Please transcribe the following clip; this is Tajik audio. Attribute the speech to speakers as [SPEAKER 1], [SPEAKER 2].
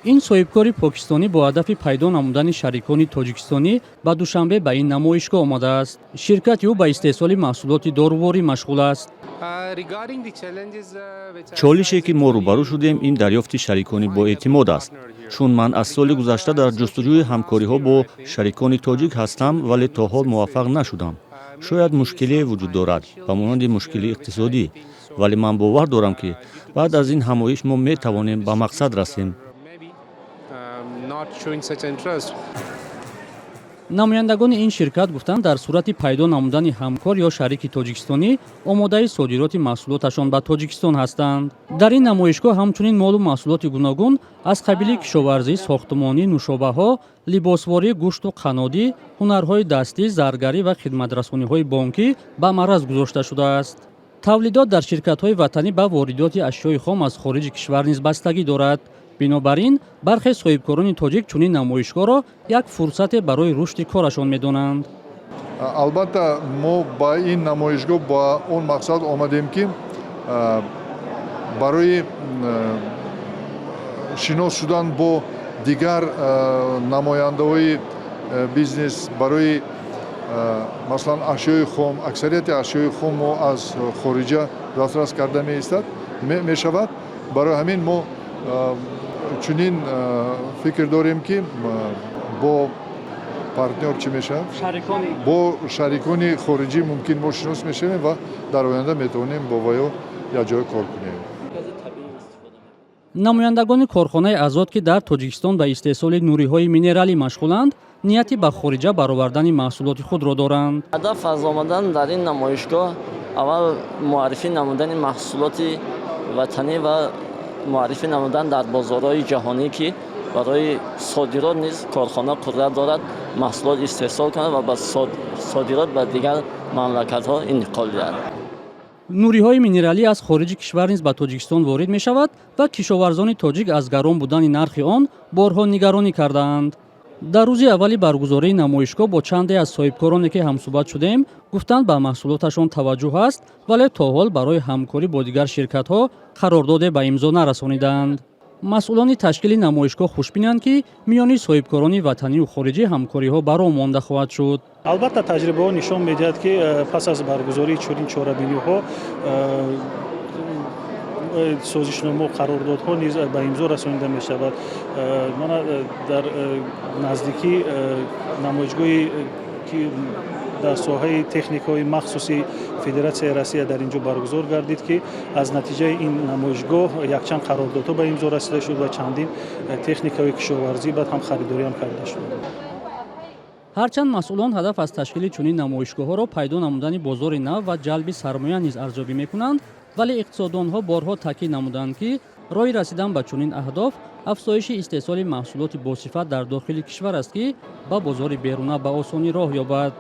[SPEAKER 1] Ин соҳибкори покистонӣ бо ҳадафи пайдо намудани шарикони тоҷикистонӣ ба Душанбе ба ин намоишгоҳ омадааст. Ширкати ӯ ба истеҳсоли маҳсулоти доруворӣ машғул аст.
[SPEAKER 2] Чолише, ки мо рӯбарӯ шудем, ин дарёфти шарикони боэътимод аст, чун ман аз соли гузашта дар ҷустуҷӯи ҳамкориҳо бо шарикони тоҷик ҳастам, вале то ҳол муваффақ нашудам. Шояд мушкилие вуҷуд дорад, ба монанди мушкили иқтисодӣ, вале ман бовар дорам, ки баъд аз ин ҳамоиш мо метавонем ба мақсад расем.
[SPEAKER 3] Not showing such interest.
[SPEAKER 1] Намояндагони ин ширкат гуфтанд, дар сурати пайдо намудани ҳамкор ё шарики тоҷикистонӣ омодаи содироти маҳсулоташон ба Тоҷикистон ҳастанд. Дар ин намоишгоҳ ҳамчунин молу маҳсулоти гуногун аз қабили кишоварзӣ, сохтмонӣ, нӯшобаҳо, либосворӣ, гӯшту қаннодӣ, ҳунарҳои дастӣ, заргарӣ ва хидматрасониҳои бонкӣ ба маъраз гузошта шудааст. Тавлидот дар ширкатҳои ватанӣ ба воридоти ашёи хом аз хориҷи кишвар низ бастагӣ дорад. Бинобар ин бархе соҳибкорони тоҷик чунин намоишгоҳро як фурсате барои рушди корашон медонанд.
[SPEAKER 4] Албатта, мо ба ин намоишгоҳ ба он мақсад омадем, ки барои шинос шудан бо дигар намояндаҳои бизнес, барои, масалан, ашёи хом. Аксарияти ашёи хом мо аз хориҷа дастрас карда меистад мешавад. Барои ҳамин мо чунин фикр дорем, ки бо партнёр, чӣ мешавад, бо шарикони хориҷӣ мумкин мо шинос мешавем ва дар оянда метавонем бо ваё якҷоя кор кунем.
[SPEAKER 1] Намояндагони корхонаи «Азот», ки дар Тоҷикистон ба истеҳсоли нуриҳои минералӣ машғуланд, нияти ба хориҷа баровардани маҳсулоти худро доранд.
[SPEAKER 5] Ҳадаф аз омадан дар ин намоишгоҳ аввал муаррифӣ намудани маҳсулоти ватанӣ ва муаррифӣ намудан дар бозорҳои ҷаҳонӣ, ки барои содирот низ корхона қудрат дорад маҳсулот истеҳсол кунад ва ба содирот ба дигар мамлакатҳо интиқол диҳад.
[SPEAKER 1] Нуриҳои минералӣ аз хориҷи кишвар низ ба Тоҷикистон ворид мешавад ва кишоварзони тоҷик аз гарон будани нархи он борҳо нигаронӣ кардаанд. Дар рӯзи аввали баргузории намоишгоҳ бо чанде аз соҳибкороне, ки ҳамсӯҳбат шудем, гуфтанд, ба маҳсулоташон таваҷҷӯҳ ҳаст, вале то ҳол барои ҳамкорӣ бо дигар ширкатҳо қарордоде ба имзо нарасонидаанд. Масъулони ташкили намоишгоҳ хушбинанд, ки миёни соҳибкорони ватанию хориҷӣ ҳамкориҳо ба роҳ монда хоҳад шуд.
[SPEAKER 6] Албатта, таҷрибаҳо нишон медиҳад, ки пас аз баргузории чунин чорабиниҳо созишнома, қарордодҳо низ ба имзо расонида мешавад. Мана, дар наздикӣ намоишгоҳи ки дар соҳаи техникаҳои махсуси Федератсияи Россия дар ин ҷо баргузор гардид, ки аз натиҷаи ин намоишгоҳ якчанд қарордодҳо ба имзо расида шуд ва чандин техникаҳои кишоварзӣ баъд ҳам харидориам карда шуд.
[SPEAKER 1] Ҳарчанд масъулон ҳадаф аз ташкили чунин намоишгоҳҳоро пайдо намудани бозори нав ва ҷалби сармоя низ арзёбӣ мекунанд, вале иқтисоддонҳо борҳо таъкид намуданд, ки роҳи расидан ба чунин аҳдоф афзоиши истеҳсоли маҳсулоти босифат дар дохили кишвар аст, ки ба бозори беруна ба осонӣ роҳ ёбад.